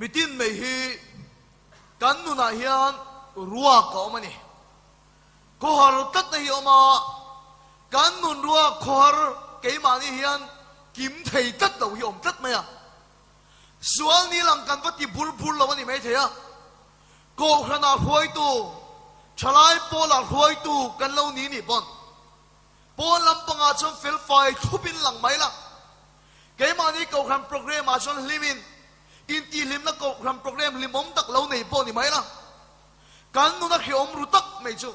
Mitin mai hi kan nunah hian ruak a awm a ni. Khawhar tlatna hi a awm a, kan nun ruak khawhar keimahni hian kim thei tlat lo hi a awm tlat mai a. Sual ni lang kan va ti bur bur lo a ni maithei a, Kohhranah hruaitu, thalai pawlah hruaitu kan lo ni nih pawn pawn lampangah chuan felfai thlupin lang mai la. Keimahni Kohhran program ah chuan hlimin intihhlimna Kohhran program hlimawm tak lo nei pawh ni mai la. Kan nuna hrehawm ru tak mai chu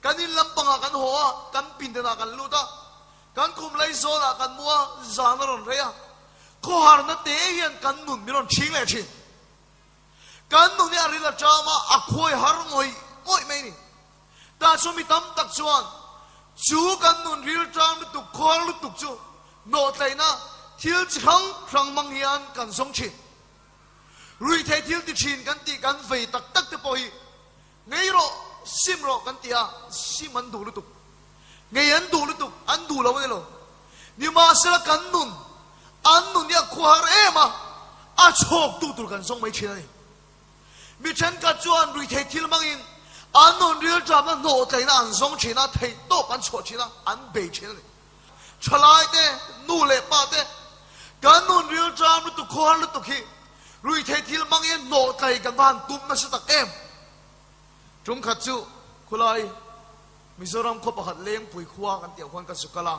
kan in lampangah kan haw a, kan pindanah kan lut a, kan khum lai zawnah kan mu a, zan a rawn rei a, khawharna te hian kan nun min rawn chhing leh thin. Kan nun hi a ril a ṭam a, a khuai har ngawih ngawih mai a ni. Tah chu mi tam tak chuan chu kan nun ril ṭam lutuk, khuar lutuk chu nawhtlaihna thil chi hrang hrang hmang hian kan zawng ṭhin. Ruihtheih thil ti ṭhin kan tih kan vei tak tak te pawh hi ngei rawh, sim rawh kan ti a, sim an duh lutuk. Ngei an duh lutuk, an duh lo a ni lo. Nimahsela kan nun, an nun hi a khuahar em a, a chhawktu tur kan zawng mai thin a ni. Mi thenkhat chuan ruihtheih thil hmangin an nun rilṭamna hnawhtlaihna an zawng thin a, theihtawp an chhuah thin a, an bei thin a ni. Thalai te, nu leh pa te, kan nun rilṭam lutuk, khuahar lutuk hi ruihtheih thil hmangin hnawhtlaih kan va han tum nasa tak em? Ṭumkhat chu khulai Mizoram khaw pakhat Lengpui khua kan tih ah khuan ka zu kal a,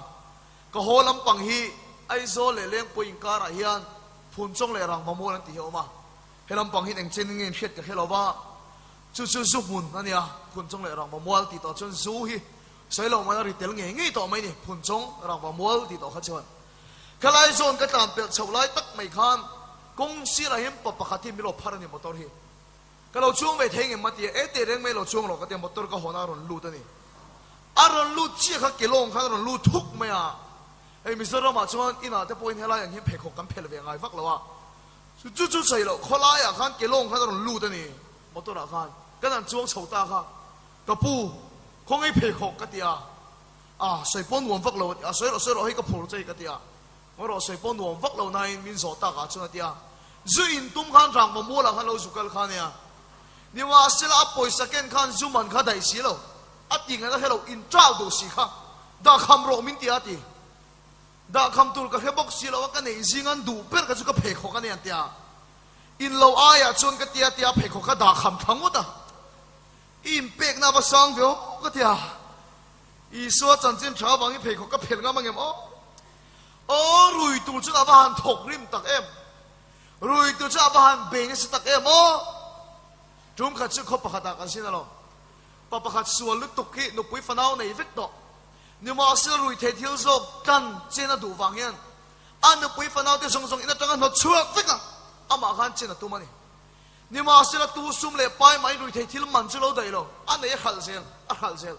ka haw lampang hi Aizawl leh Lengpui inkarah hian Phunchawng leh Rangvamual an tih hi a awm a, he lampang hi engchen nge in hriat ka hre lo va, chu chu zu hmun a nia, Phunchawng leh Rangvamual tih tawh chuan zu hi sawi loh mai a ri tel ngei ngei tawh mai ni, Phunchawng, Rangvamual tih tawh kha chuan. Khalai zawn ka tlan pelh chhoh lai tak mai khan kawng sirah hian pa pakhat hi min lo phar a ni motor hi. Ka lo chuang ve thei ngem a ti a, e teh reng mai lo chuang rawh ka ti a, motor ka hawn a rawn lut a ni. A rawn lut chiah kha kelawng khan a rawn lut thuk mai a, hei Mizoram ah chuan inah te pawhin helai ang hian pheikhawk kan phelh ve ngai vak lo a, chu chu sawi loh khawlai ah khan kelawng khan a rawn lut a ni motor ah khan, kan han chuang chho ta kha, ka pu khawngaih pheikhawk ka ti a, a sawi pawh nuam vak lo a ti a, sawi rawh sawi rawh hei ka phur che ka ti a, Ngaw rawh sawi pawh nuam vak lo nain min zawh tak ah chuan a ti a, zu in tum khan rangva mual ah khan lo zu kal kha nia. Nimahsela a pawisa ken khan zu man kha daih si lo, a ti ngaihna hre lo, in ṭau duh si kha, dah kham rawh min ti a ti. Dah kham tur ka hre bawk si lo a, ka neih zing an duh ber kha chu ka pheikhawk a nia an ti a. In lo aiah chuan ka ti a ti a, pheikhawk kha dah kham thla ngawt a. I inpekna a va sang ve aw ka ti a. Isua chanchin tha avangin pheikhawk ka phelh ngam angem aw? Aw rui tur chuan a va han thawk rim tak em? Rui tur chuan a va han bei nasa tak em aw? Tum khat chu khaw pakhatah kan sin alawm. Pa pakhat sual lutuk hi nupui fanau nei vek tawh. Nimahsela rui thei thil zawk tlan chen a duh vang hian a nupui fanau te zawng zawng in atanga hnawt chhuak vek a, amah khan chen a tum a ni. Nimahsela tu sum leh pai mai rui thei thil man chu lo daih lo, a nei a hralh zel, a hralh zel.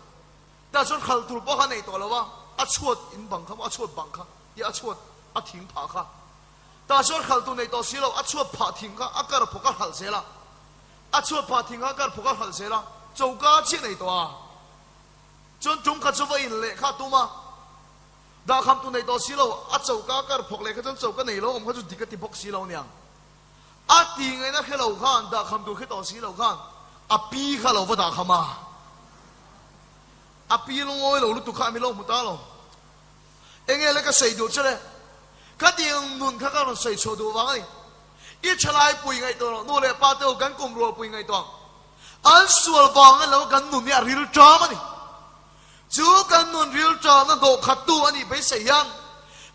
Tah chuan hralh tur pawh kha nei tawh lo a, a chhuat in bang kha maw, a chhuat bang kha, i a chhuat a thing phah kha. Tah chuan hralh tur nei tawh si lo, a chhuat phah thing kha a kar phawk a hralh zel a, a chhuat phah thing kha a kar phawk a hralh zel a, choka chiah nei tawh a. Chuan tum kha chu va in leh kha a tum a, dahkham tur nei tawh si lo, a choka a kar phawk leh kha chuan choka nei lo awm kha chu dik a ti bawk si lo aniang. A ti ngaihna hre lo khan dahkham tur hre tawh si lo khan a pi kha lo va dahkham a. A pi lungawi lo lutuk kha a mi lo hmu ta lo. Enge le ka sawi duh chu le? Ka tiang nun kha ka rawn sawi chhuah duh vang a ni. I thalai pui ngaihtuah rawh, nu leh pa te ho kan kum rual pui ngaihtuah ang. An sual vang a ni lo, kan nun hi a ril ṭam a ni. Chu kan nun ril ṭamna hnawhkhattu a nih beisei hian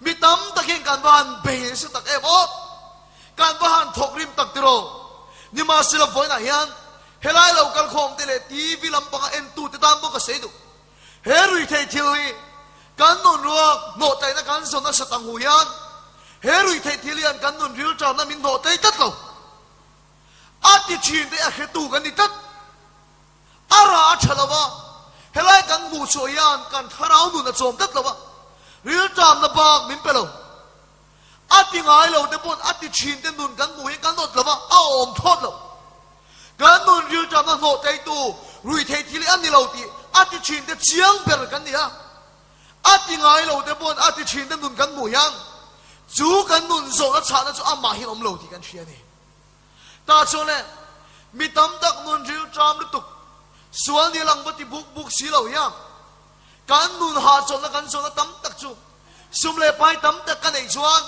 mi tam takin kan va han bei nasa tak em aw! Kan va han thawk rim tak tiraw? Nimahsela vawiinah hian helai lo kalkhawm te leh TV lampanga entute tan pawh ka sawi duh. He ruihtheih thil hi kan nun ruak hnawhtlaihna kan zawn nasat ang hu hian he ruihtheih thil hian kan nun ril ṭamna min hnawhtlei tlat lo. A ti ṭhin te a hretu kan ni tlat. A rah a tha lo a, helai kan hmuh chhuah hian kan thlarau nun a chawm tlat lo a, rilṭamna bak min pe lo. A ti ngai lo te pawn a ti ṭhin te nun kan hmuh hian kan awt lo a, a awm thawt lo. Kan nun rilṭamna hnawh teitu ruihtheih thil hi a ni lo tih a ti ṭhin te chiang ber kan ni a. A ti ngai lo te pawn a ti ṭhin te nun kan hmuh hian chu kan nun zawhna chhahna chu amah hian awm lo tih kan hria a ni. Ta chuan le, mi tam tak nun rilṭam lutuk, sual ni lang va ti buk buk si lo hian kan nun hahchawlhna kan zawhna tam tak chu sum leh pai tam tak ka neih chuan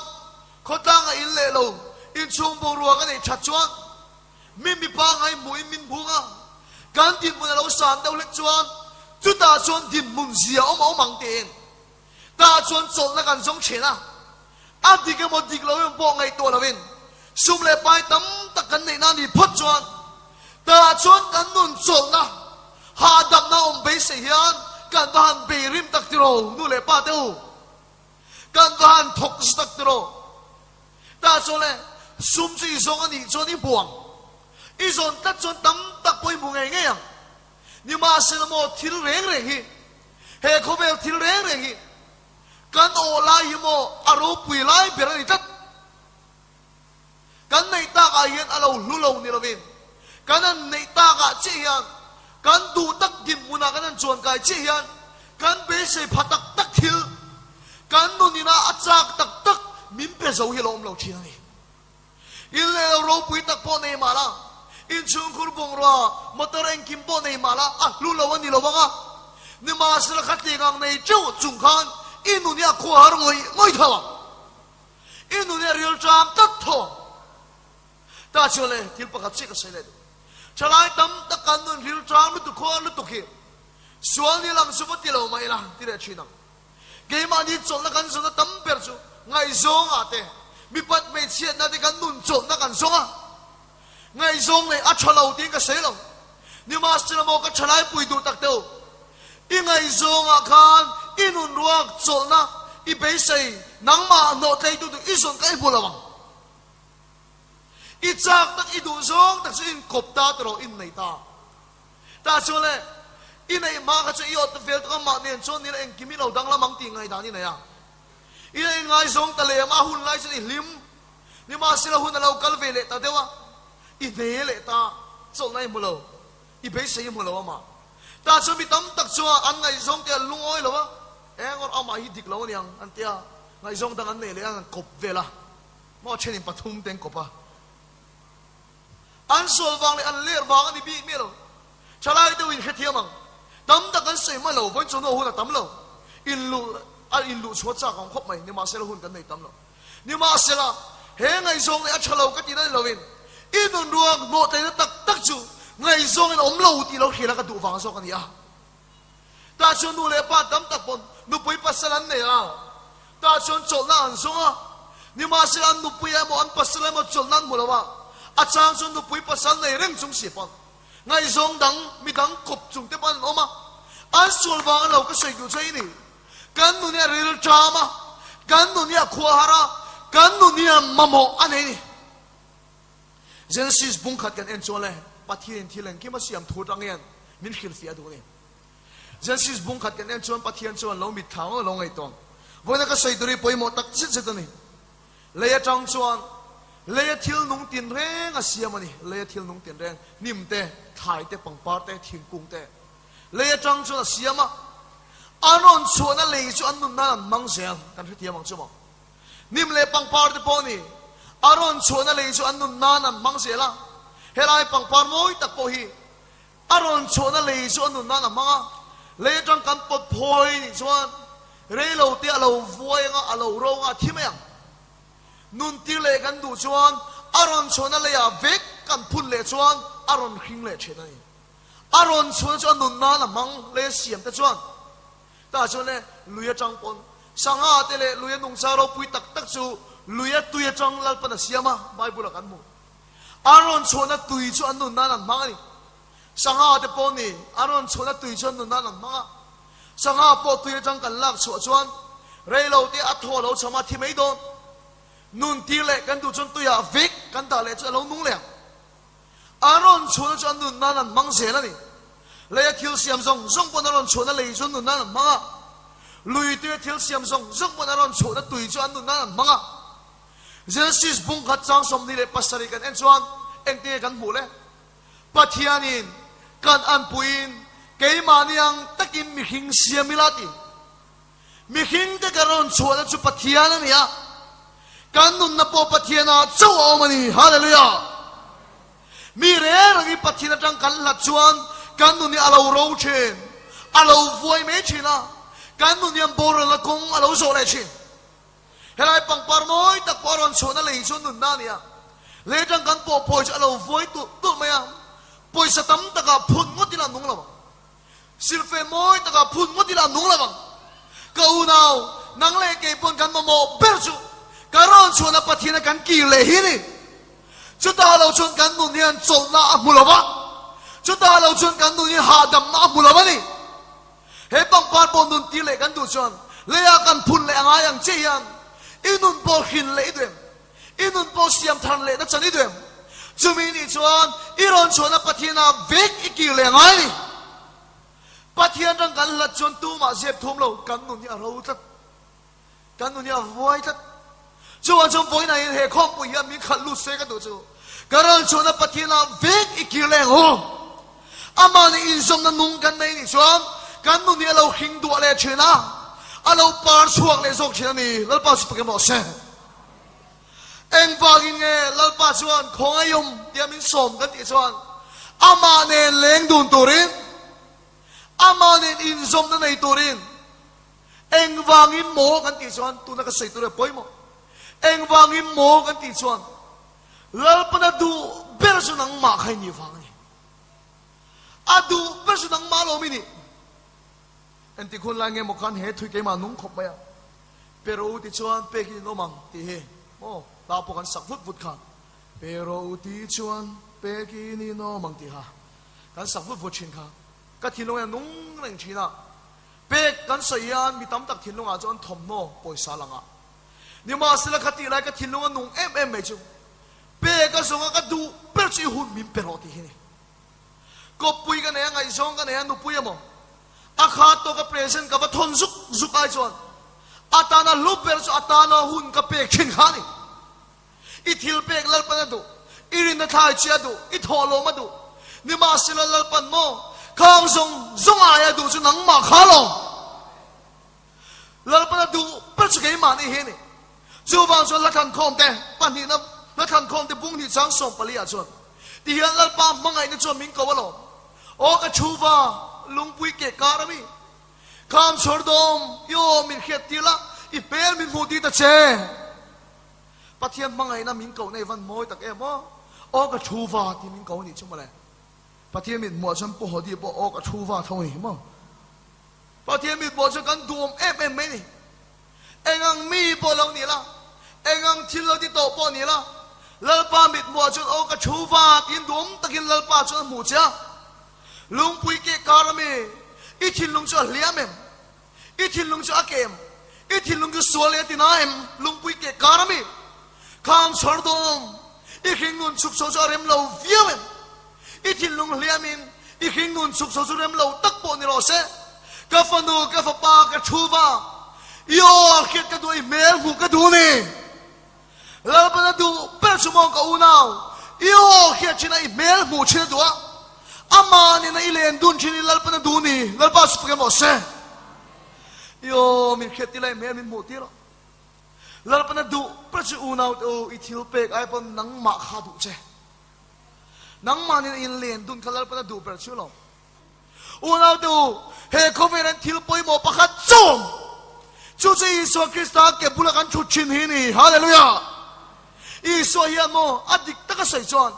khawtlang a in leh lo, inchhung boruak a neih that chuan mi mipa ngai hmuhin min bung a, kan dinhmun a lo san deuh hlek chuan chutah chuan dinhmun zia awm a awm ang tiin tah chuan chawlhna kan zawng thin a, a dik emaw dik lo emaw pawh ngaihtuah loin sum leh pai tam tak kan neihna a nih phawt chuan tah chuan kan nun chawlhna hahdamna awm beisei hian kan va han bei rim tak tiraw nu leh pa te u, kan va han thawk zet tak tiraw. Tah chuan le, sum chu i zawng a nih chuan i hmu ang. I zawn tlat chuan tam tak pawh i hmu ngei ngei ang. Nimahsela maw thil reng reng hi, he khawvel thil reng reng hi, kan awh lai hi maw a ropui lai ber a ni tlat. Kan neih takah hian a lo hlu lo ni lovin, kan han neih takah chiah hian, kan duh tak dinhmunah kan han chuankai chiah hian, kan beisei pha tak tak thil, kan nun ina a chak tak tak min pe zo hi a lo awm lo thin a ni. In leh lo ropui tak pawh nei mah la, inchhungkhur bungrua, motor engkim pawh nei mah la, a hlu lo a ni lo ang a. Nimahsela khatling ang nei teuh chung khan i nun hi a khuahar ngawih ngawih tho ang. I nun hi a rilṭam tlat tho ang. Ta chuan le, thil pakhat chiah ka sawi leh duh. Ṭhalai tam tak kan nun rilṭam lutuk, khuahar lutuk hi sual ni lang chu va ti lo mah ila ti leh ṭhin ang. Keimahni chawlhna kan zawn a tam ber chu ngaihzawngah te, mipat hmeichhiatna te kan nun chawlhna kan zawng a. Ngaihzawng nei a tha lo tiin ka sawi lo. Nimahsela maw ka thalai pui duh tak teuh. I ngaihzawngah khan i nun ruak chawlhna i beisei nangmah hnawh tleitu tur i zawn kha i hmu lo ang. I chak tak i duh zawng tak chu i inkawp ta tawh innei ta. Tah chuan le, i neih hma kha chu i awt vel tawk a, mah nen chuan nila engkim i lo danglam ang tih ngaihdan i nei a. I la inngaizawng ta lem a, hun lai chuan i hlim. Nimahsela hun a lo kal ve leh ta deuh a, i hne leh ta, chawlhna i hmu lo, i beisei i hmu lo amah. Tah chuan mi tam tak chuan an ngaihzawng te an lungawi lo a, eng awrh amah hi dik lo aniang an ti a, ngaihzawng dang an neih leh a, an kawp vel a, maw thenin pathum te an kawp a. An sual vang leh an ler vang a ni bik miah lo. Thalai deuh in hrethiam ang. Tam tak an sawi hma lo, vawiin chawhnu hun a tam lo. In luh a in luh chhuah chak ang khawp mai, nimahsela hun kan nei tam lo. Nimahsela, he ngaihzawng leh a tha lo ka tih na ni loin, i nun ruak hnawhtleina tak tak chu ngaihzawng in awm lo tih lo hriat a ka duh vang zawk a ni a. Tah chuan nu leh pa tam tak pawn nupui pasal an nei a, tah chuan chawlhna an zawng a. Nimahsela an nupui emaw an pasal emaw chawlhna an hmu lo a, a chang chuan nupui pasal nei reng chung si pawn ngaihzawng dang mi dang kawp chung te pawn an awm a. An sual vang a lo ka sawi duh che i ni. Kan nun hi a rilṭam a, kan nun hi a khuahar a, kan nun hi a mamawh a nei ni. Genesis bung khat kan en chuan le Pathianin thil engkim a siam thu atang hian min hrilhfiah duh a ni. Genesis bung khat kan en chuan Pathian chuan lo mitthla ngawt a lo ngaihtuah ang. Vawiina ka sawi tur hi pawimawh tak zet zet a ni. Lei atang chuan leia thil nung tinreng a siam a ni. Leia thil nung tinreng, hnim te, thlai te, pangpar te, thingkung te. Lei atang chuan a siam a, an rawn chhuahna lei chu an nun nan an hmang zel kan hrethiam ang chu maw. Hnim leh pangpar te pawh ni, a rawn chhuahna lei chu an nun nan an hmang zel a, helai pangpar mawi tak pawh hi a rawn chhuahna lei chu an nun nan a hmang a, lei atang kan pawt phawi nih chuan rei lo te a lo vuai anga a lo ro anga a thi mai ang. Nun tir leh kan duh chuan a rawn chhuahna leiah vek kan phun leh chuan a rawn hring leh thin a ni. A rawn chhuahna chu a nun nan a hmang leh siam te chuan Tah chuan le lui atang pawn sangha te leh lui a nungcha ropui tak tak chu lui a tui atang Lalpan a siam a, Bible ah kan hmu. An rawn chhuahna tui chu an nun nan an hmang a ni. Sangha te pawh ni, an rawn chhuahna tui chu an nun nan an hmang a. Sangha pawh tui atang kan lak chhuah chuan rei lo te a thaw lo chham a thi mai dawn. Nun tir leh kan duh chuan tuiah vek kan dah leh chu a lo nung leh ang. A rawn chhuahna chu a nun nan an hmang zel a ni. Leia thil siam zawng zawng pawn a rawn chhuahna lei chu an nun nan an hmang a. Lui tuia thil siam zawng zawng pawn a rawn chhuahna tui chu an nun nan an hmang a. Genesis bung khat chang 27 kan en chuan engtinge kan hmuh le? Pathianin kan anpuiin keimahni ang takin mihring siam ila ti. Mihringte kan rawn chhuahna chu Pathian a ni a, kan nunna pawh Pathianah chauh a awm a ni. Hallelujah! Mi reng rengin Pathian atang kan hlat chuan kan nun hi a lo ro thin, a lo vuai mai thin a, kan nun hian boralna kawng a lo zawh leh thin. Helai pangpar mawi tak pawh a rawn chhuahna lei chu nunna a ni a, lei atang kan pawh phawi chu a lo vuai tulh tulh mai a, pawisa tam takah phun ngawt ila a nung lo ang. Silfe mawi takah phun ngawt ila a nung lo ang. Ka unau, nang leh kei pawn kan mamawh ber chu ka rawn chhuahna Pathiana kan kir leh hi a ni. Chutah lo chuan kan nun hian chawlhna a hmu lo va, chutah lo chuan kan nun hian hahdamna a hmu lo a ni. He pangpar pawh nun tir leh kan duh chuan leiah kan phun leh a ngai ang che hian i nun pawh hrin leh i duh em? I nun pawh siam thar leh na chan i duh em? Chumi nih chuan i rawn chhuahna Pathianah vek i kir leh a ngai a ni. Pathian rang kan hlat chuan tumah zep thum lo kan nun hi a ro tlat. Kan nun hi a vuai tlat. Chuvang chuan vawiinah hian he khawmpui hian min khalh lut se ka duh chu. Ka rawn chhuahna Pathianah vek i kir leh ang u. Amah nih inzawmna nung kan nei nih chuan kan nun hi a lo hring duah leh thin a, a lo par chhuak leh zawk thin a ni. Lalpa chu pakem rawh se. Engvangin nge Lalpa chuan khawngaihawm tia min sawm kan tih chuan amah nen leng dun turin, amah nen inzawmna nei turin, Engvangin maw kan tih chuan tuna ka sawi tur e pawimawh. Engvangin maw kan tih chuan Lalpana duh ber chu nangmah kha i nih vang a ni. A duh ber chu nangmah alawm i nih. Engtik hun lai nge maw khan he thui keimah nung khawp mai a. Pero ti chuan pek in awm ang tih hi maw hla pawh kan sak vut vut kha. Pero ti chuan pek in in awm ang tih kha kan sak vut vut thin kha. Ka thinlung hian nung reng thin a. Pek kan sawi hian mi tam tak thinlungah chuan thawmhnaw pawisa lang a. Nimahsela kha tih lai ka thinlung a nung em em mai chu pek a zawnga ka duh ber chu i hun min pe rawh tih hi ni. Kawppui ka nei a, ngaihzawng ka nei a, nupui emaw a kha tawka present ka va thawn zuk zuk ai chuan a tana hlu ber chu a tana hun ka pek thin kha a ni. I thil pek Lalpan a duh, i rinna thlai chi a duh, i thawhlawm a duh. Nimahsela Lalpan maw, khang zawng zawng aia duh chu nangmah kha alawm. Lalpan a duh ber chu keimahni hi a ni. Chuvang chuan Hla-thlankhawm te pahnihna Hla-thlankhawm te bung hnih chang 14 ah chuan tihian Lalpa hmangaihna chuan min ko alawm. Aw ka thuva lungpui keh kar ami, kham chhawr dawm i aw min hriat tir la, i hmel min hmuh tir ta che. Pathian hmangaihna min koh nei van mawi tak em aw? Aw ka thu va tih min ko anih chu mawle. Pathian mit hmuah chuan Pu Hodi pawh aw ka thu va tho a ni maw? Pathian mit hmuah chuan kan duhawm em em mai ni. Engang mi pawh lo ni la, engang thil lo ti tawh pawh ni la, Lalpa mit hmuah chuan aw ka thu va tiin duhawm takin Lalpa chuan a hmuh che a. Lungpui keh kar ami i thinlung chu a hliam em? I thinlung chu a kem, i thinlung chu sual leh a ti na em? Lungpui keh kar ami? Khang chhawr dawm, i hringnun chhuk chho chu a rem lo viau em? I thinlung hliamin i hringnun chhuk chho chu rem lo tak pawh ni rawh se. Ka fanu, ka fapa, ka thu va, i aw a hriat ka duh a, i hmel hmuh ka duh ni. Lalpan a duh ber chu maw ka unau, i aw hriat thin a, i hmel hmuh thin a duh a, amah nena i len dun thin i Lalpan a duh ni, Lalpa chu fak em rawh se. I aw min hriat tir la, i hmel min hmuh tir rawh. Lalpan a duh ber chu unau te u, i thil pek ai pawn nangmah kha a duh che. Nangmah nena in len dun kha Lalpan a duh ber chu lo. Unau te u, he khawvel an thil pawimawh pakhat chawm chu chu Isua Krista ke bula kan thut thin hi ni. Hallelujah! Isua hian maw a dik taka sawi chuan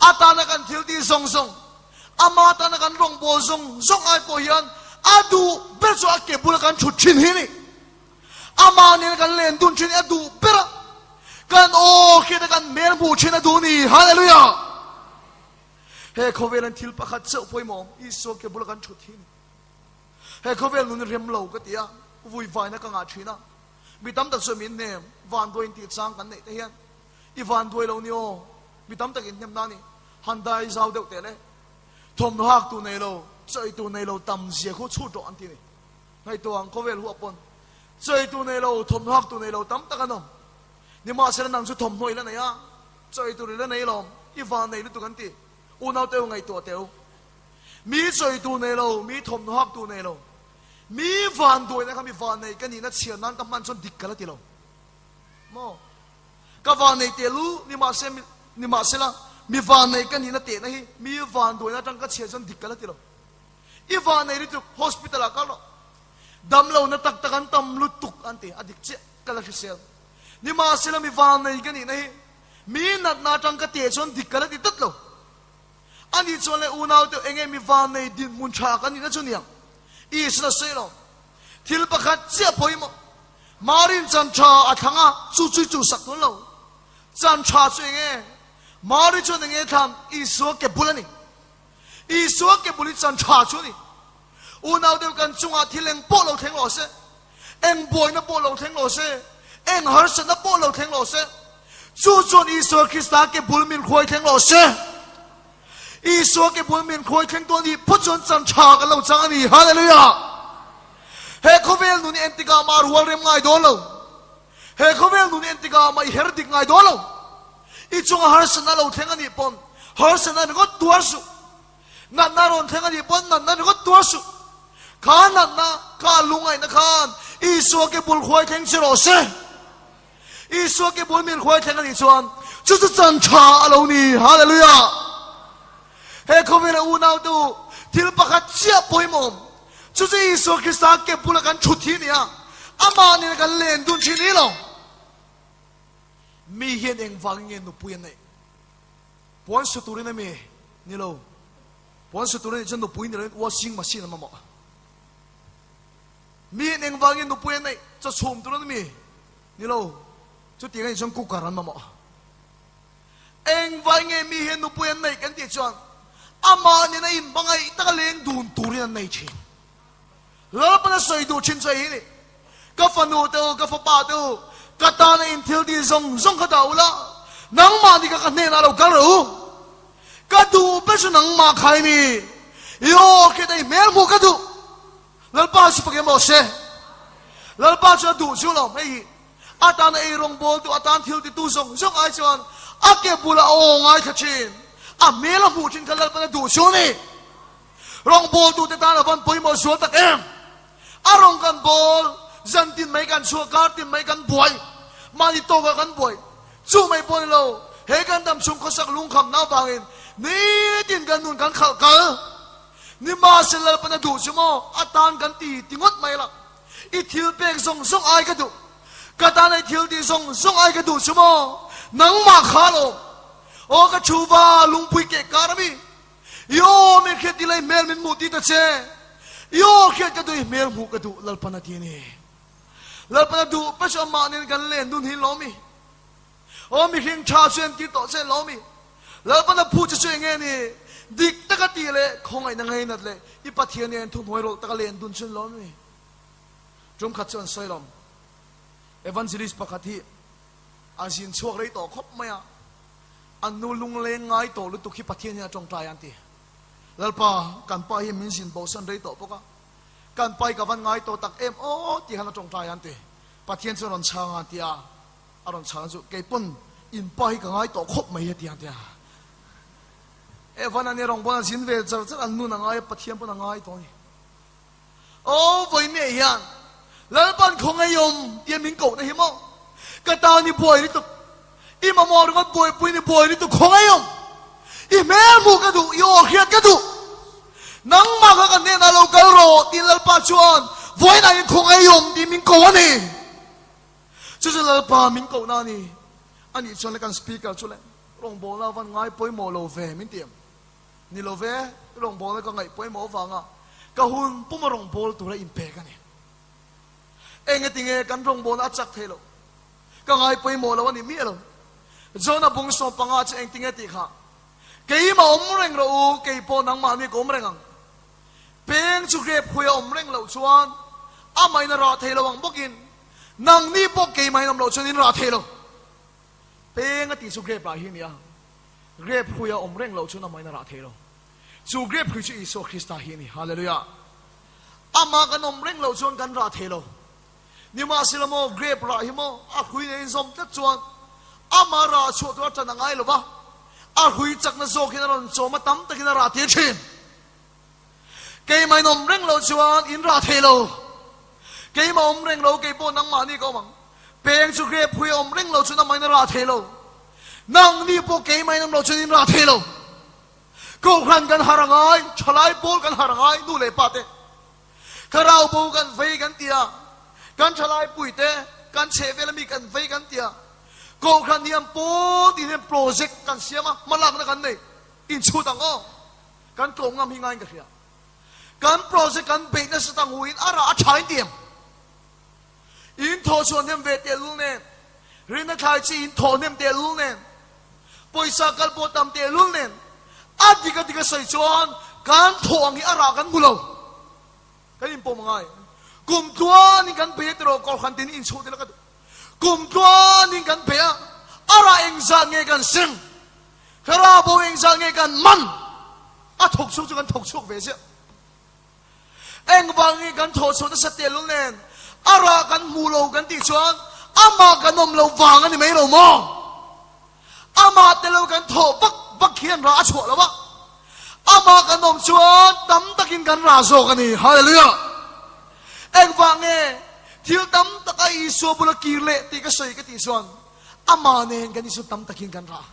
a tana kan thil tih zawng zawng, ama tana kan rawngbâwl zawng zawng ai pawh hian a duh ber chu a ke bula kan thut thin hi ni. Amah nena kan len dun thin hi a duh ber a, kan aw hriat a kan hmel hmuh thin a duh ni. Hallelujah! He khawvel an thil pakhat chauh pawimawh awm, Isua ke bula kan thut hi a ni. He khawvel nun rem lo ka ti a, vui vaina ka ngah thin a. Mi tam tak chuan min hnem, van duai intih chang kan neih te hian, I van duai lo ni aw, mi tam tak inhnem na ni, han dai zau deuh teh le. Thawmhnaw hak tur nei lo, chawi tur nei lo tam zia khu chhut rawh an ti a ni. Ngaihtuah ang khawvel huah pawn chawi tur nei lo, thawmhnaw hak tur nei lo tam tak an awm. Nimahsela nang chu thawmhnaw i la nei a. Chawi tur i la nei lo, i van nei lutuk an ti. Unau teu ngaihtuah teu. Mi chawi tur nei lo, mi thawmhnaw hak tur nei lo. Mi van duaina kha mi van nei ka nihna chhiar nan ka hman chuan dik ka la ti lo. Maw? Ka van nei teh lu, nimahse, nimahsela, Mi vannei ka nihna tehna hi mi vanduaina atang ka chhiar chuan dik ka la ti lo. I vannei lutuk hospital ah kal rawh. Damlohna tak tak an tam lutuk an ti, a dik chiah ka la hrisel. Nimahsela mi vannei ka nihna hi mi natna atang ka teh chuan dik ka la ti tlat lo. Ani chuan le unau te enge mi vannei dinhmun tha ka nihna chu niang? Isuan a sawi lo. Thil pakhat chiah pawimawh, Marin chan tha a thlang a, chu chu i chuhsak tun lo. Chan tha chu enge? Mari chuan enge thlang? Isua ke bul a ni. Isua ke bul hi chan tha chu a ni. Unau deuh kan chungah thil eng pawh lo thleng rawh se, eng buaina pawh lo thleng rawh se, eng harsatna pawh lo thleng rawh se, chu chuan Isua Krista ke bul min hruai thleng rawh se. Isua ke bul min hruai thleng tu a nih phawt chuan chan tha kan lo chang a ni. Hallelujah! He khawvel nun hi entikah mah rual rem ngai dawn lo. He khawvel nun entikah mah i her dik ngai dawn lo. I chunga harsatna lo thleng a nih pawn harsatna ringawt tuar suh. Natna rawn thleng a nih pawn natna ringawt tuar suh. Kha natna, kha lungaihna khan Isua ke bul khuai thleng che rawh se. Isua ke bul min khuai thleng a nih chuan chu chu chan tha a lo ni. Hallelujah! He khawvela unau te u, thil pakhat chiah pawimawm, chu chu Isua Krista ke bula kan thut hi a ni a, amah nena kan len dun thin hi lo. Mi hian engvangin nge nupui a neih? Puan su turin a mi? Ni lo. Puan su turin chuan nupui ni loin washing machine a mamawh. Mi hian engvangin nupui a neih? Chaw chhum turin a mi? Ni lo. Chutiang anih chuan cooker an mamawh. Engvai nge mi hian nupui an neih kan tih chuan amah nena inhmangaih taka leng dun turin an nei thin. Lalpan a sawi duh thin chu hei hi ni, Ka fanu te u, ka fapa te u, ka tana in thil tih zawng zawng kha dah ula, nangmah ni kha ka hnenah lo kal rawh u. Ka duh ber chu nangmah kha i ni. I aw khi ta i hmel hmuh ka duh. Lalpa chu pakem rawh se. Lalpa chu a duh chu lo, hei hi a tana ei rawngbawl tu, a tan thil titu zawng zawng ai chuan a ke bulah a aw ngaithla thin, a hmel a hmuh thin kha Lalpan a duh chu a ni. Rawngbawltute tan a van pawimawh zual tak em? A rawng kan bawl, zan tin mai kan chhuah, kar tin mai kan buai, mahni tawkah kan buai. Chu mai pawh ni lo, he kan dam chhung khawsak lungkhamna avangin nitin kan nun kan khalh kal. Nimahsela Lalpan a duh chu maw, a tan kan ti ti ngawt mai la. I thil pek zawng zawng ai ka duh, ka tan i thil tih zawng zawng ai ka duh chu maw, nangmah kha lo. Aw ka thu va lungpui keh kar a mi. I aw min hriat ti lai hmel min hmuh ti ta che. I aw hriat ka duh i hmel hmuh ka duh Lalpan a ti a ni. Lalpan a duh pe chu amah nen kan len dun hi lawm i. Aw mihring tha chu entir tawh che lawm i. Lalpan a phu che chu enge ni? Dik taka tih leh khawngaihna ngainat leh i Pathian nen thuhnuai rawlh taka len dun chu lawm i. Tum khat chu an sawi lawm. Evangelist pakhat hi a zin chhuak rei tawh khawp mai a. An nu lungleng ngai tawh lutuk hi Pathian hian a tawngtai an ti. Lalpa, kan pa hi min zin bosan rei tawh bawk a, kan pa hi ka van ngai tawh tak em aw tih khan a tawngtai an ti. Pathian chuan rawn chhang a an ti a, a rawn chhang chu kei pawn in pa hi ka ngai tawh khawp mai a ti an ti a. Evan a nia rawngbawlna zin ve char char an nun a ngai a, Pathian pawn a ngai tawh a ni. Aw vawinia hian Lalpan khawngaihawm tia min kohna hi maw? Ka tan i buai lutuk, i mamawh ringawt buaipuiin i buai lutuk khawngaihawm. I hmel hmuh ka duh, i aw hriat ka duh. Nangmah kha ka hnenah lo kal rawh tiin Lalpa chuan vawiinah hian khawngaihawm tiin min ko a ni. Chu chu Lalpa min kohna a ni. Anih chuan le kan speaker chu le rawngbawlna a van ngai pawimawh lo ve min ti em? Ni lo ve, rawngbawlna ka ngaih pawimawh avanga ka hun puma rawngbâwl tura inpek a ni. Engatinge kan rawngbawlna a chak thei lo? Ka ngai pawimawh lo a ni miah lo. Jona bung 15 chu engtinge tih kha? Keimah awm reng rawh u, kei pawh nangmahni ka awm reng ang. Peng chu grep khuia awm reng loh chuan amahin a rah thei lo ang bawkin nangni pawh keimahin awm loh chuan in rah thei lo. Peng a tih chu grep rah hi a ni a. Grape hrui a awm reng loh chuan amahin a rah thei lo. Chu grape hrui chu Isua Krista hi a ni. Hallelujah! Amah kan awm reng loh chuan kan rah thei lo. Nimahsela maw, grape rah hi maw, a hrui nen inzawm tlat chuan amah rah chhuah tur a tan a ngai lo va, a hrui chakna zawk hian a rawn chawm a, tam takin a rah tir thin. Keimah in awm reng loh chuan in rah thei lo. Keimah awm reng lo, kei pawh nangmahni ka awm ang. Peng chu grape hrui a awm reng loh chuan amahin a rah thei lo. Nangni pawh keimah in awm lo chuan in rah thei lo. Kohhran kan harh a ngai, thalai pawl kan harh a ngai, nu leh pa te. Thlarau bo kan vei kan ti a, kan thalai pui te, kan chhehvel ami kan vei kan ti a. Kohhran hian pawl tin hian project kan siam a, hmalakna kan nei. Inchhut ang aw. Kan tlawm ngam hi ngaiin ka hria. Kan project kan beih nasa ta nguin a rah a tha in ti em? In thawh chhuah hnem ve tehlul nen, rinna thlai chi in thawh hnem tehlul nen, pawisa kal pawh tam tehlul nen, a dik a dik a sawi chuan kan thawh ang hi a rah kan hmu lo. Kan inpawm a ngai. Kum tluanin kan bei a tiraw Kohhran tin inchhuh tel a ka duh. Kum tluanin kan bei a, a rah engzat nge kan seng? Thlarau bo engzat nge kan man? A thawk chhuak chu kan thawk chhuak ve ziah. Engvangin kan thawh chhuah nasa telul nen a rah kan hmu lo kan tih chuan amah kan awm lo vang a ni mai lo maw? Amah te lo kan thawh vak vak hian rah a chhuah lo a, amah kan awm chuan tam takin kan rah zawk a ni. Hallelujah! Engvang nge thil tam taka Isua bula kir leh tih ka sawi ka tih chuan amah nen kan Isua tam takin kan rah.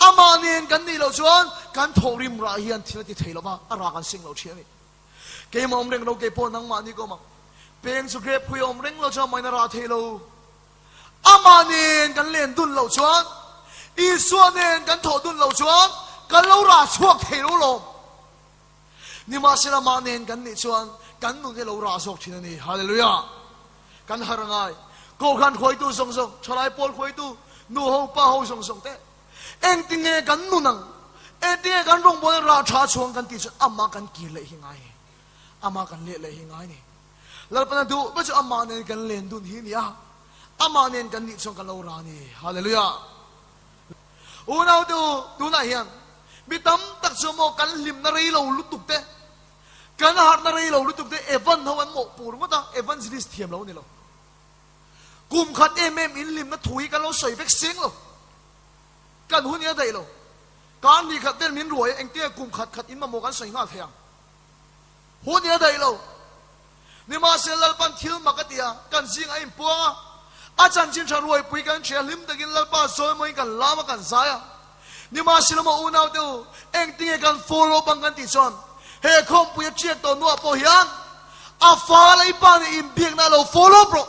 Amah nen kan nih loh chuan kan thawhrim rah hian thil a ti thei lo va, a rah kan sing lo ṭhin a ni. Keimah awm reng lo, kei pawh nangmah ni ka awm ang. Peng chu grape hui a awm reng lo chuan amahin a rah thei lo. Amah nen kan len dun loh chuan, Isua nen kan thawh dun loh chuan kan lo rah chhuak thei lo lawm. Nimahsela amah nen kan nih chuan kan nun hi a lo rah zawk ṭhin a ni. Hallelujah! Kan harh a ngai. Kohhran hruaitu zawng zawng, thalai pawl hruaitu, nu ho, pa ho zawng zawng te, engtinge kan nun ang, engtinge kan rawngbawlna rah tha chhuang kan tih chuan amah kan kir leh hi ngai ni. Amah kan leh leh hi ngai ni. Lalpana duh ber chu amah nen kan len dun hi ni a, amah nen kan nih chuan kan lo ra ni. Hallelujah! Unau te u, tunah hian mi tam tak chu maw kan hlimna rei lo lutuk te, Kan harhna rei lo lutuk te Evan ho an mawhpur ngawt a, evangelist thiam lo a ni lo. Kum khat em em in hlimna thu hi kan lo sawi vek seng lo. Kan hun hi a daih lo. Kar ni khat vel min ruai a, engtinge kum khat khat in mamawh kan sawi nghal thei ang. Hun hi a daih lo. Nimahsela Lalpan thil mak a ti a, kan zing a inpuang a, a chanchin tha ruaipui kan hria hlim takin Lalpa zawimawiin kan lam a kan zai a. Nimahsela maw unaute u, engtinge kan follow up ang kan tih chuan he khawmpui a ṭiak tawh hnuah pawh hian a fa leh i pa nen inbiakna a lo follow up rawh.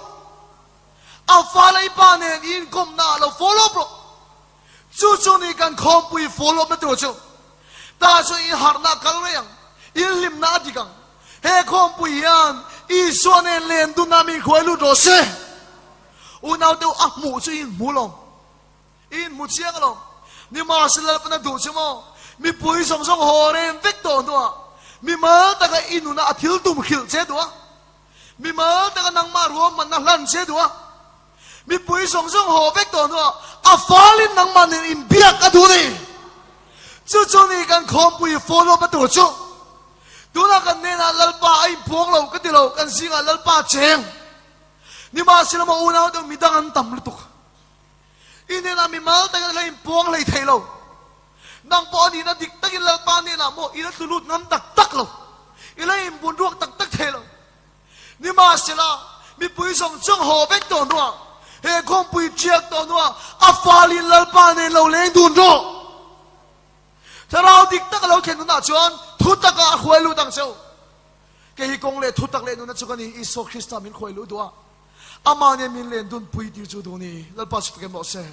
A fa leh i pa nen i inkawmna a lo follow up rawh. Chu chu ni kan khawmpui follow up na tur chu. Tah chuan in harhna a kal rei ang, in hlimna a dik ang. He khawmpui hian Isua nen len dunna min hruai lut rawh se. Unau deuh a hmuh chu in hmu lawm. I inhmu chiang alawm. Nimahsela Lalpana duh chu maw? Mipui zawng zawng haw rem vek tawh hnuah mimal taka i nuna a thil tum hrilh che duh a. Mimal taka nangmah ruahmanna hlan che duh a. Mipui zawng zawng haw vek tawh hnuah a falin nangmah nen inbiak a duh ni. Chu chu ni kan khawmpui follow up a tur chu. Tunah kan hnenah Lalpa a inphuang lo ka ti lo, kan zingah Lalpa cheng. Nimahsela maw unau deuh midang an tam lutuk. I hnenah mimal takin a la inpuang hlei thei lo. Nang pawh a nihna dik takin Lalpa hnenah maw i la tlu lut ngam tak tak lo. I la inbun ruak tak tak thei lo. Nimahsela, mipui zawng zawng haw vek tawh hnuah, he khawmpui ṭiak tawh hnuah a falin Lalpa nen lo leng dun rawh. Thlarau dik tak a lo thlen hunah chuan thu takah a hruai lut ang che u. Kei hi kawng leh thu tak leh nunna chu ka ni, Isua Krista min hruai luh duh a. Amah nen min len dun pui tir chu duh ni. Lalpa chu fakin rawh se.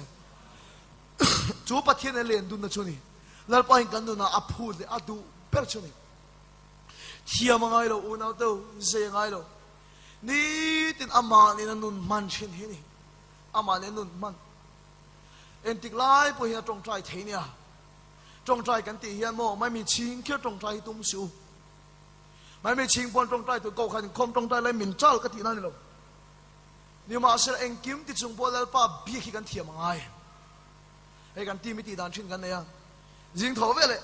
Chu Pathian nen len dunna chu ni. Lalpa in kan nunah a phut leh a duh ber chu ni. Thiam a ngai lo, unau teu zei a ngai lo. Nitin amah nen a nun hman thin hi ni. Amah nen nun hman. Entik lai pawh hian a tawngtai thei nia. Tawngtai kan tih hian maw mai mi chhing kher tawngtai hi tum suh u. Mai mi chhing pawn tawngtai tur ko khan inkhawm tawngtai lai min chal ka tihna a ni lo. Nimahsela engkim ti chung pawh Lalpa biak hi kan thiam a ngai. Hei kan team i tih dan thin kan nei a. Zing tho veleh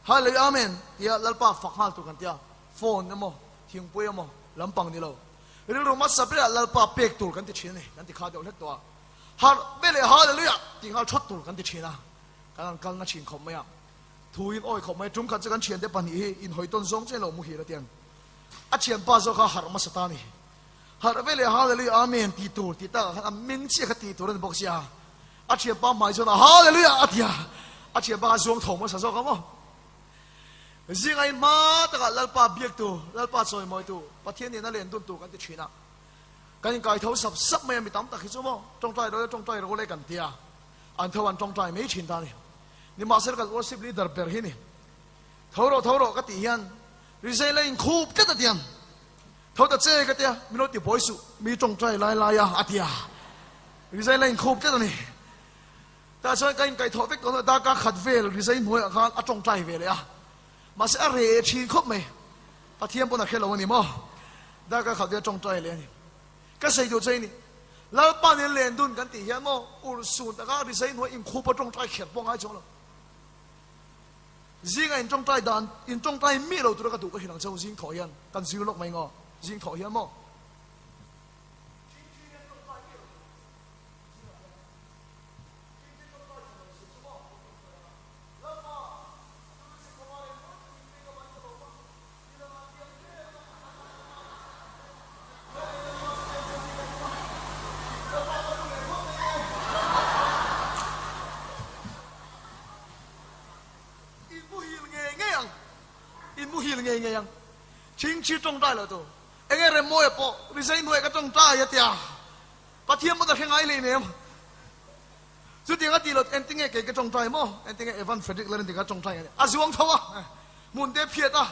Hallelujah Amen tia Lalpa fak nghal tur kan tia. Phone emaw thingpui emaw lampang ni lo. Rilru hmasa berah Lalpa pek tur kan ti thin a ni. Kan ti kha deuh hlek tawh a. Harh veleh Hallelujah tih nghal thawt tur kan ti thin a. Kan han kalna thin khawp mai a. Thu in awi khawp mai, tum khat chu kan thiante pahnih hi inhawi tawn zawng chiah lo muhil a tiang. A thianpa zawk kha harh hmasa ta a ni. Harh ve leh Hallelujah Amen tih tur tih takah khan a meng chiah kha tih tur a ni bawk sia. A thianpa hmai chuan a Hallelujah a ti a, a thianpa kha zuang tho hmasa zawk a maw? Zinga in hma takah Lalpa biaktu, Lalpa chawimawitu, Pathian nena len duntu kan ti thin a. Kan inkai tho sap sap mai a, mi tam tak hi chu maw tawngtai ro le tawngtai ro le kan ti a, an tho an tawngtai mai thin ta a ni. Nimahsela kan worship leader ber hi ni, Tho rawh, tho rawh ka tih hian rizai la inkhup tlat a ti ang. Tho ta che ka tia, min lo ti buai suh, mi tawngtai lai lai a, a ti a. Rizai la inkhup tlat a ni. Tah chuan ka inkaihthawh vek tawh hnuah darkar khat vel rizai hnuaiah khan a tawngtai ve leh a. Mahse a reh thin khawp mai. Pathian pawn a hre lo a ni maw? Darkar khat vel tawngtai leh a ni. Ka sawi duh chu hei ni, Lalpa nen len dun kan tih hian maw urhsun taka rizai hnuai inkhup a tawngtai kher pawh ngai chuang lo. Zinga in tawngtai dan, in tawngtai mi lo tura ka duh ka hrilh ang che u, zing thawh hian kan zir lawk mai ngaw, zing thawh hian maw? In muhil ngei ngei ang, in muhil ngei ngei ang. Thingthi tawngtai lo tu, enge remmawia pawh rizai hnuaiah ka tawngtai a tia, Pathian pawn a hre ngai leh nem. Chutiang a tih lo, engtinge kei ka tawngtai maw? Engtinge Evan Frederick Lalin tika tawngtai a nih? A zuang tho a, hmun te phiat a,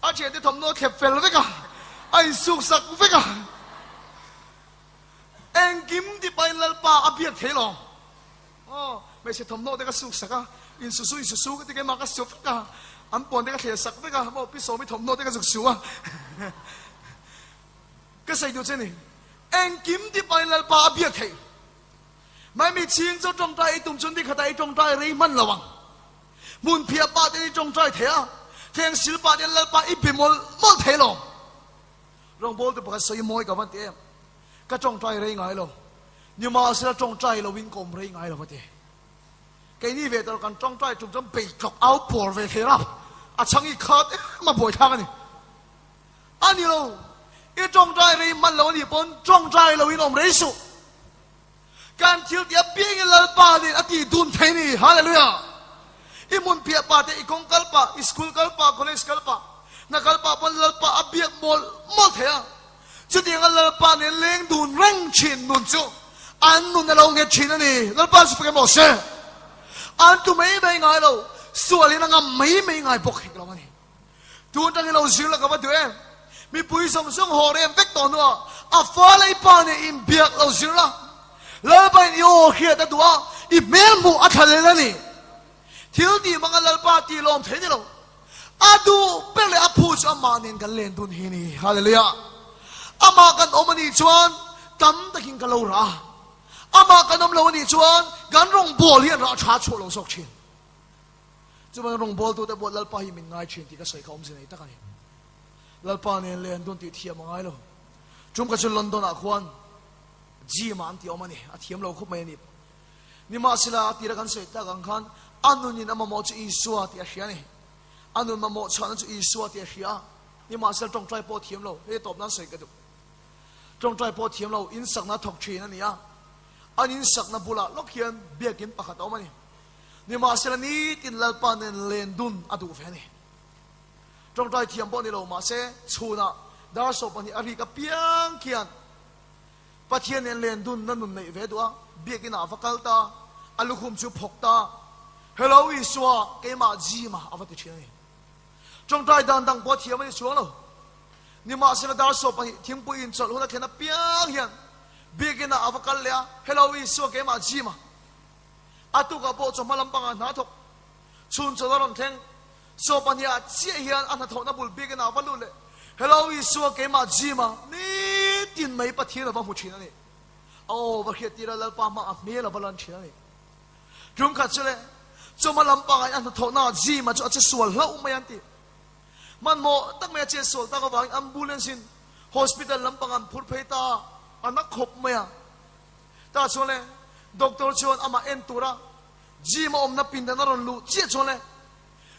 a thiante thawmhnaw thlep fel vek a, a insuk sak vek a. Engkim tipain Lalpa a biak thei lo. Aw, hmeichhe thawmhnaw te ka suk sak a, insusu insusu ka ti keimah ka su vek a, an puan te ka thler sak vek a, maw pi Sawmi thawmhnaw te ka zuk su a. Ka sawi duh che ni, engkim tipain Lalpa a biak thei. Maimi chhing chu tawngtai i tum chuan nikhatah i tawngtai rei hman lo ang. Hmunphiah pah ten i tawngtai thei a, thleng sil pah ten Lalpa i be mawlh mawlh thei lo. Rawngbawltu pakhat sawi mawi ka van ti em? Ka tawngtai rei ngai lo. Nimahsela tawngtai lo in ka awm rei ngai lo va ti. Keini ve tawh kan tawngtai tum chuan bei tlawk au pawr ve thei a, a chhang i khat em a buaithlak a ni. A ni lo, i tawngtai rei hman lo a nih pawn tawngtai lo in awm rei suh. Kan thil tih apiangin Lalpa nen a tih dun thei ni. Hallelujah! I hmun piah pa te, i kawng kal pah, i school kal pah, college kal pah, hna kal pah pawn Lalpa a biak mawlh mawlh thei a. Chutianga Lalpa nen leng dun reng thin nun chu an nun a lo nghet thin a ni. Lalpa chu fak em aw se. An tu mai mai ngai lo, sualin a ngam mai mai ngai bawk hek lo a ni. Tun tangin lo zir la ka va duh em? Mipui zawng zawng haw rem vek tawh hnuah a fa leh i pa nen inbiak lo zir la. Lalpa in i aw hriat a duh a, i hmel hmuh a thla lel a ni. Thil tih hmanga Lalpa tih lawm thei ni lo. A duh ber leh a phu chu amah nen kan len dun hi a ni. Hallelujah! Amah kan awm a nih chuan tam takin ka lo rah a, amah kan awm lo a nih chuan kan rawngbâwl hian rah ṭha chhuah lo zawk ṭhin. Chuvangin rawngbawltute pawh Lalpa hi min ngai thin tih ka sawi kha awmze nei tak a ni. Lalpa nen leh an dun tih thiam a ngai lo. Tum kha chu London ah khuan gym ah an ti awm a ni, a thiam lo khawp mai a ni. Nimahsela a tira kan sawi tak ang khan a nunin a mamawh chu Isua tih a hria a ni. A nun mamawh chhuahna chu Isua tih a hria a, nimahsela tawngtai pawh a thiam lo. Hei tawp nan sawi ka duh. Tawngtai pawh a thiam lo, insakna thawk thin a ni a. An insakna bulah lawk hian biakin pakhat a awm a ni. Nimahsela nitin Lalpa nen len dun a duh ve a ni. Tawngtai thiam pawh ni lo mahse chhunah dar 12 a rik apiang khian Pathian nen len dun na nun neih ve duh a, biakin ah a va kal ta, a lukhum chu phawk ta, Hello Isua, keimah Jima a va ti thin a ni. Tawngtai dan dang pawh a thiam a ni chuang lo. Nimahsela dar 12 thingpui inchawlh hun a thlen apiang hian biakin ah a va kal leh a, Hello Isua, keimah Jima. A tukah pawh chawhma lampangah hna thawk chhun chawlh a rawn thleng. Chaw pahnih-ah chiah hian a hnathawhna bul bikin a va lut leh. Hello Isua, keimah Jim-a nitin mai Pathian a va hmu thin a ni. A aw va hriat tir a, Lalpa hma a hmel a va lan thin a ni. Tum khat chu le, chawhma lampangah a hnathawhnaah Jim-a chu a che sual hlauh mai an ti. Hmanhmawh tak mai a che sual tak avangin ambulance-in hospital lampangah an phur phei ta a, a na khawp mai a. Tah chuan le doctor chuan amah en tura gym a awmna pindan a rawn luh chiah chuan le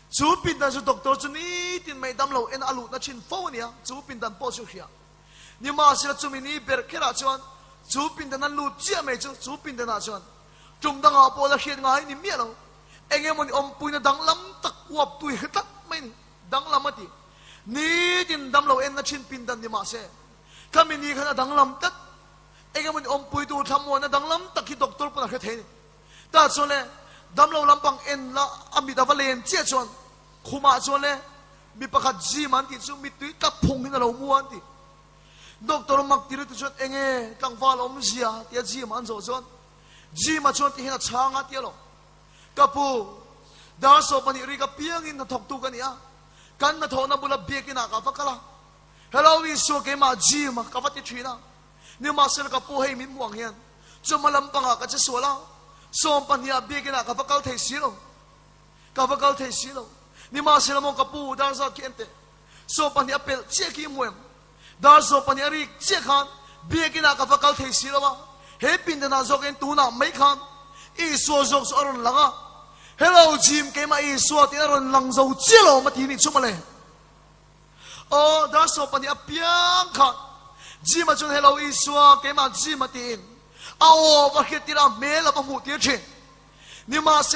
chu pindan chu doctor chu nitin mai dam lo en a luhna thin fo a nia, chu pindan pawh chu hria. Nimahsela chumi ni ber kherah chuan chu pindan a lut chiah mai chu chu pindanah chuan Tum dangah pawh la hriat ngai ni miah lo. Eng emawni awmpuina danglam tak uap tui hre tlat mai ni. Danglam a ti. Nitin damlo enna thin pindan ni mahse, khami ni khan a danglam tlat. Eng emawni awmpuitu thlamuanna danglam tak hi doctor pawn a hre thei a ni. Tah chuan le damlo lampang en la a mit a va len chiah chuan khumah chuan le mi pakhat gym an tih chu mittui tlat phung hin a lo mu a an ti. Doctor mak ti lutuk chuan enge tlangval awmzia tia gym an zawh chuan gym ah chuan tihian a chhang a tia lo. Ka pu, dar 12 ri ka piangin hnathawktu ka ni a, kan hnathawhna bula biakin ah ka va kal a, Hello Isua keimah gym ah ka va ti thin a, nimahsela ka pu hei min hmuh ang hian chuma lampangah ka che sual a, 12 ah biakin ah ka va kal thei si lo, ka va kal thei si lo, nimahsela maw ka pu dar zat khi en teh, 12 a pelh chiah khi i hmu em? Dar 12 a rik chiah khan biakin ah ka va kal thei si lo a, he pindan ah zawk in tunah mai khan Isua zawk chu a rawn lang a, Hello Jim keimah Isua tiin a rawn lang zo chiah lo awm a ti nih chu mawle. Aw dar 12 a piang khan Jim-a chuan Hello Isua keimah Jim-a tiin a aw va hriat tir a, a hmel a va hmuh tir thin. Nimahsela.